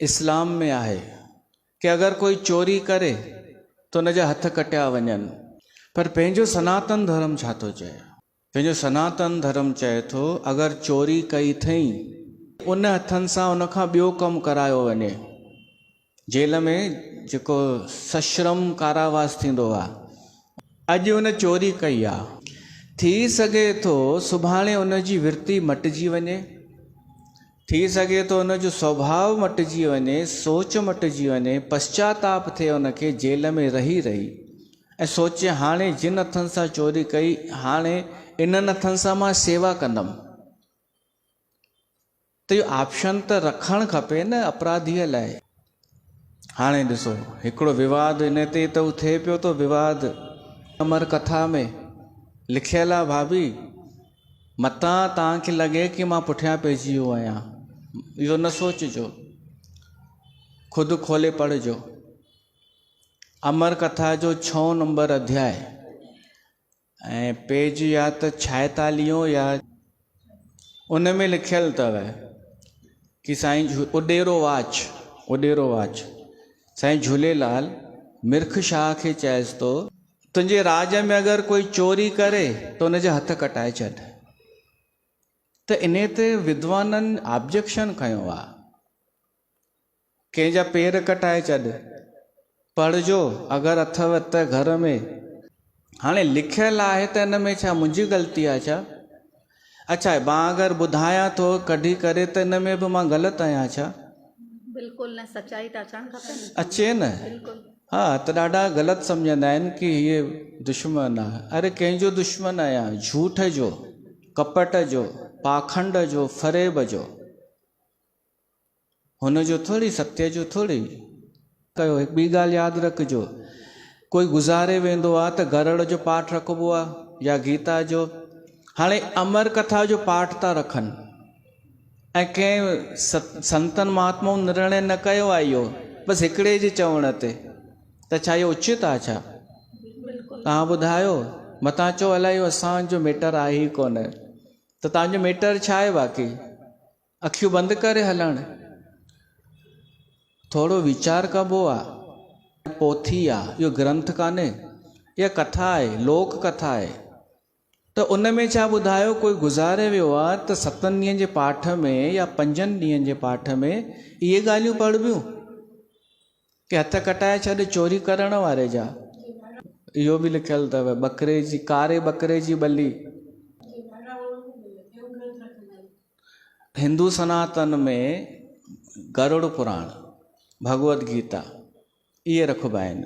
اسلام ۾ آهي ڪي اگر ڪوئي چوري ڪري ته ان جا هٿ ڪٽيا وڃن. پر پنهنجو سناتن ڌرم ڇا ٿو چئي؟ پنهنجو سناتن ڌرم چئي ٿو اگر چوري ڪئي اٿئي ان هٿن سان ان کان ٻيو ڪم ڪرايو وڃي. جيل ۾ جيڪو سشرم ڪاراواس ٿيندو آ. اڄ ان چوري ڪئي آ. ٿي سگهي ٿو سڀاڻي ان جي ورتي مٽجي وڃي. ٿي سگهي ٿو ان جو سوڀاء مٽجي وڃي، سوچ مٽجي وڃي، پشچاتاپ ٿئي ان کي جيل ۾ رهي رهي ۽ سوچي هاڻي جن هٿن سان چوري ڪئي هاڻي انهن هٿن سان مان سيوا ڪندم ته اهو آپشن ته رکڻ کپي نه اپراڌيء لاء. هاڻي ڏسو هڪڙو وواد ان تي ته ٿئي پيو ٿو وواد امر ڪٿا ۾ لکيل آ ڀاڀي متان توهان کي لڳي ڪي مان پٺيان پئجي ويو آهيان اهو نه سوچجو خود کولي پڙهجو امر ڪٿا جو ڇهون نمبر اڌياء ۽ پيج يا ته ڇائيتاليهون يا ان ۾ لکيل اٿو ڪي سائين اڏيرو واچ اڏيرو واچ سائين جهوليلال مرک شاهه کي چئيس ٿو تنهنجي راڄ ۾ اگر ڪوئي چوري ڪري ته ان جا هٿ ڪٽائي ڇڏ. ته انهي تي ودوانن آبجيڪشن کنيو آ. ڪنهن جا پير ڪٽائي ڇڏ. پڙهجو اگر اٿو ته گهر ۾. هاڻي لکيل آهي ته ان ۾ ڇا منهنجي غلطي آ ڇا؟ اڇا مان اگر ٻڌايان ٿو ڪڍي ڪري ته ان ۾ به مان غلط آهيان ڇا؟ بلڪل نه سچائي ته اچڻ کپي نه. اچي نه. بلڪل. ها ته ڏاڍا غلط سمجهندا آهن ڪي هي دشمن آ. اري ڪنهن جو دشمن آهيان؟ جهوٺ جو، ڪپٽ جو، پاکنڊ جو، فريب جو. هن جو ٿوري، ستيه جو ٿوري. ڪيو. هڪ ٻي ڳالهه ياد رکجو، ڪوئي گذاري ويندو آ ته گرڙ جو پاٺ رکبو آ يا گيتا جو. هاڻي امر ڪٿا جو پاٺ ٿا رکن ۽ ڪنهن سنتن مهاتمائن نرڻي نه ڪيو آ اهو، بس هڪڙي جي چوڻ تي ته ڇا اهو اچت آ ڇا؟ توهان ٻڌايو، متان چئو الائي اهو اسان جو ميٽر آهي ئي ڪونه. ته توهان جو ميٽر ڇا آهي باقي؟ اکيون بند ڪري هلڻ ٿورو ويچار ڪبو آ. پوٿي آ، اهو گرنٿ ڪانهي، اها ڪٿا آهي، لوڪ ڪٿا آهي. ته ان ۾ ڇا ٻڌايو ڪوئي گذاري ويو آ ته ستن ڏينهن جي پاٺ ۾ يا پنجن ڏينهن جي پاٺ ۾ اهي ڳالهيون پڙهبيون ڪي هٿ ڪٽائي ڇڏ چوري ڪرڻ واري جا. اهو به لکيل اٿو ٻڪري جي ڪاري ٻڪري جي ٻلي. هندو سناتن ۾ گرڙ پراڻ، ڀڳوت گيتا اهي رکبا آهن.